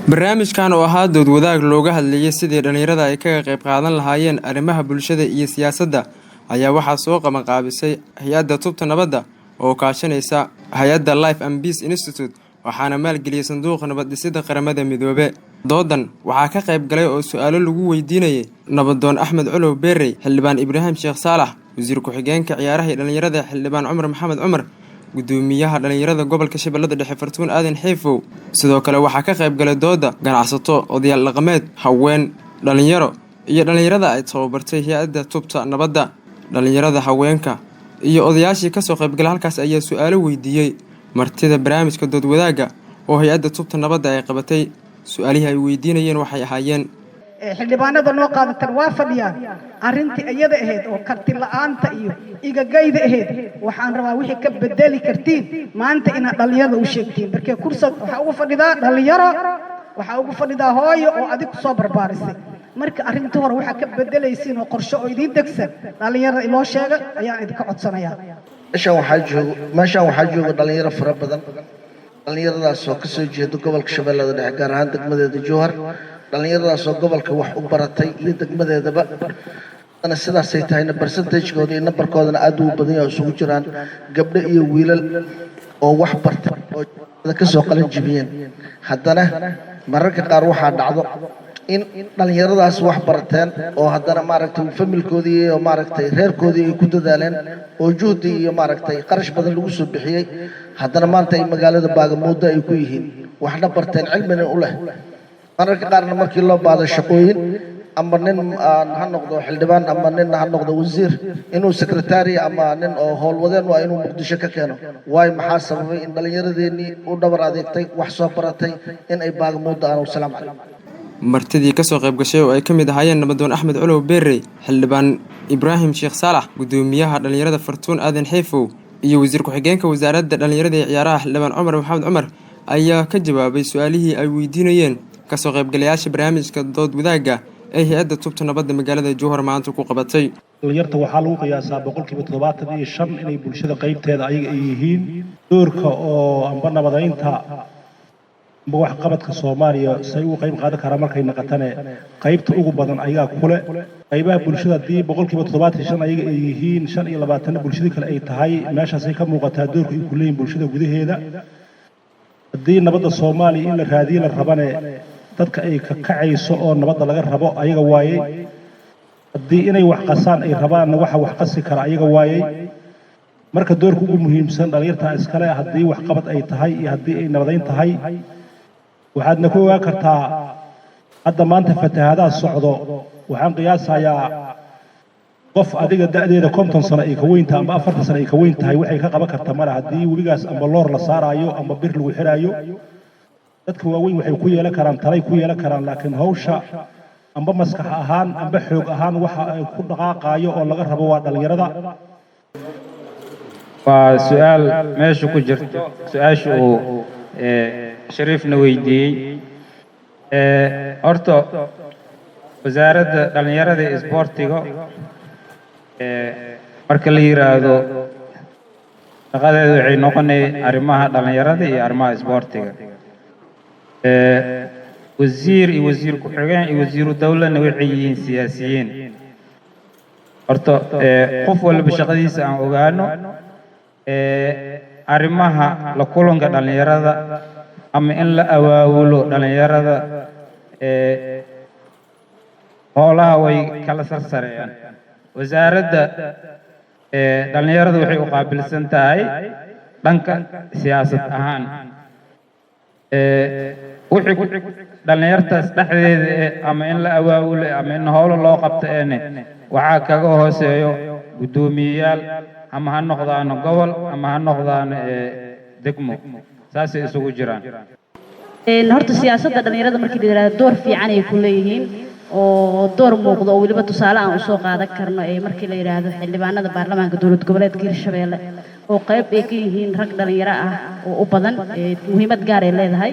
Barnaamijkan oo ahaa dood wadaag looga hadlayay sidii dhallinyarada ay kaga qayb qaadan lahaayeen arrimaha bulshada iyo siyaasadda ayaa waxaa soo qabanqaabisay hay-adda Tubta Nabadda oo kaashanaysa hay-adda Life and Peace Institute, waxaana maalgeliyey Sanduuqa Nabad Dhisidda Qaramada Midoobe. Doodan waxaa ka qayb galay oo su-aalo lagu weydiinayay Nabadoon Axmed Colow Beerey, Xildhibaan Ibraahim Sheekh Saalax, Wasiir Ku-xigeenka Ciyaaraha iyo Dhallinyarada Xildhibaan Cumar Maxamed Cumar, Gudoomiyaha Dhallinyarada gobolka Shabeellada Dhexe Fartuun Aadan Xiifow. Sidoo kale waxaa ka qayb galay dooda ganacsato, odayaal dhaqameed, haween, dhallinyaro iyo dhallinyarada ay tababartay hay-adda Tubta Nabadda. Dhallinyarada, haweenka iyo odayaashii kasoo qaybgalay halkaas ayaa su-aalo weydiiyey martida barnaamijka dood wadaagga oo hay-adda Tubta Nabadda ay qabatay. Su-aalihii ay weydiinayeen waxay ahaayeen: Xildhibaanada noo qaadatan waa fadhiyaan. Arrintii iyada ahayd oo karti la'aanta iyo igagayda ahayd, waxaan rabaa wixii ka bedeli kartiin maanta inaad dhallinyarada u sheegtiin. Markee kursad waxaa ugu fadhidaa dhallinyaro, waxaa ugu fadhidaa hooyo oo adig kusoo barbaarisay. Marka arrinta hore waxaa ka bedelaysiin oo qorshe oo idiin degsan dhallinyarada iloo sheega ayaan idinka codsanayaa. Meeshaan waxaa jooga dhallinyaro fara badan, dhallinyaradaas oo kasoo jeeda gobolka Shabeellada Dhexe, gaar ahaan degmadeeda Jowhar, dhallinyaradaas oo gobolka wax u baratay iyo degmadeedaba. Haddana sidaasay tahayna, percentage-kooda iyo nambarkoodana aad uu badan yahay oo isugu jiraan gabdho iyo wiilal oo wax bartay oo kasoo qalin jibiyeen. Haddana mararka qaar waxaa dhacdo in dhallinyaradaas wax barateen oo haddana, maaragtay, familkoodii iyo, maaragtay, reerkoodii ay ku dadaaleen oo juhdi iyo, maaragtay, qarash badan lagu soo bixiyey, haddana maanta ay magaalada baagamuuddo ay ku yihiin, waxna barteen, cilmina u leh. Mararka qaarna markii loo baahdo shaqooyin, ama nin ha noqdo xildhibaan ama nin ha noqdo wasiir, inuu secretary ama nin oo howlwadeen waa inuu Muqdisho ka keeno. Waayo, maxaa sababay in dhallinyaradeenii u dhabar adeegtay, wax soo baratay, in ay baagamuuddo aan? Wasalaamu calaykum. Martidii kasoo qayb gashay oo ay ka mid ahaayeen Nabadoon Axmed Colow Beerey, Xildhibaan Ibraahim Sheekh Saalax, Gudoomiyaha Dhallinyarada Fartuun Aadan Xiifow iyo Wasiir Ku-xigeenka Wasaaradda Dhallinyarada ee Ciyaaraha Xildhibaan Cumar Maxamed Cumar ayaa ka jawaabay su-aalihii ay weydiinayeen kasoo qaybgalayaasha barnaamijka dood wadaagga ee hay-adda Tubta Nabadda magaalada Jowhar maanta ku qabatay. Dhalinyarta waxaa lagu qiyaasaa 75% inay bulshada qaybteeda ayaga ay yihiin. Doorka oo amba nabadaynta amba waxqabadka Soomaaliya say ugu qayb qaadan karaan markay naqatane, qaybta ugu badan ayagaa kule qaybaha bulshada. Haddii 75% ayaga ay yihiin, 25-na bulshadii kale ay tahay, meeshaasay ka muuqataa doorka ay ku leeyihin bulshada gudaheeda. Haddii nabadda Soomaaliya in la raadiye la rabane, dadka ay ka kacayso oo nabadda laga rabo ayaga waayey. Haddii inay wax qasaan ay rabaanna, waxa wax qasi kara ayaga waayey. Marka doorka ugu muhiimsan dhalinyartaa iskale, haddii waxqabad ay tahay iyo haddii ay nabadayn tahay. Waxaadna ku ogaan kartaa hadda maanta fatahaadaha socdo. Waxaan qiyaasayaa qof adiga da'deeda 50 sano ay ka weyn tahay amba 40 sano ay ka weyn tahay, waxay ka qaban karta male. Haddii webigaas amba loor la saaraayo amba bir lagu xiraayo, dadka waaweyn waxay ku yeelan karaan talay ku yeelan karaan, laakiin hawsha amba maskax ahaan amba xoog ahaan waxa ay ku dhaqaaqaayo oo laga rabo waa dhallinyarada. Waa su-aal meesha ku jirto, su-aasha uu Shariifna weydiiyey. Horta Wasaaradda Dhallinyarada iyo Isboortiga marka la yiraahdo, shaqadeedu waxay noqonay arrimaha dhallinyarada iyo arrimaha isboortiga. Wasiir iyo wasiir ku-xigeen iyo wasiiru dowlana waxay yihiin siyaasiyiin. Horta qof walba shaqadiisa aan ogaano. Arrimaha la kulanka dhallinyarada ama in la abaawulo dhallinyarada, howlaha way kala sarsareeyaan. Wasaaradda dhallinyarada waxay u qaabilsan tahay dhanka siyaasad ahaan. Wixii dhallinyartaas dhexdeeda ama in la abaawulo ama in howlo loo qabto eene, waxaa kaga hooseeyo guddoomiyeyaal, ama ha noqdaano gobol ama ha noqdaano degmo, saasay isugu jiraan. Horta siyaasadda dhallinyarada markii la yidhahdo, door fiican ay ku leeyihiin oo door muuqdo oo weliba tusaale aan usoo qaadan karno ee markii la yidhaahdo xildhibaanada baarlamaanka dowlad goboleedka Hirshabeelle oo qayb ay ka yihiin rag dhalinyaro ah oo u badan, muhiimad gaar ay leedahay.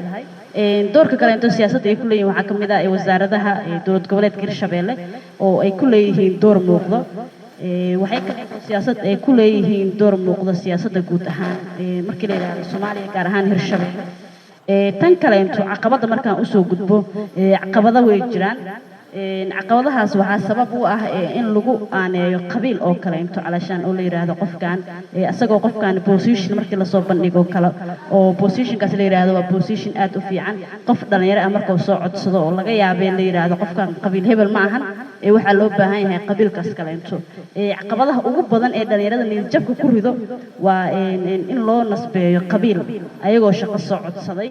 Doorka kale intoo siyaasadda ay ku leeyihiin waxaa ka mid ah wasaaradaha dowlad goboleedka Hirshabeelle oo ay ku leeyihiin door muuqdo. Waxay kaleeto siyaasad ay ku leeyihiin door muuqdo siyaasadda guud ahaan markii la yidhaahdo Soomaaliya, gaar ahaan Hirshabeelle. Tan kaleento, caqabadda markaan usoo gudbo, caqabado way jiraan. Caqabadahaas waxaa sabab u ah in lagu aaneeyo qabiil oo kaleento, calashaan oo la yidhaahdo qofkan, isagoo qofkan position markii lasoo bandhigo kale oo positionkaas la yidhaahdo waa position aad u fiican, qof dhalinyaro ah markuu soo codsado oo laga yaabee la yidhaahdo qofkan qabiil hebel ma ahan ee waxaa loo baahan yahay qabiilkaas kaleento. Caqabadaha ugu badan ee dhalinyarada niyadjabka ku rido waa in loo nasbeeyo qabiil ayagoo shaqo soo codsaday.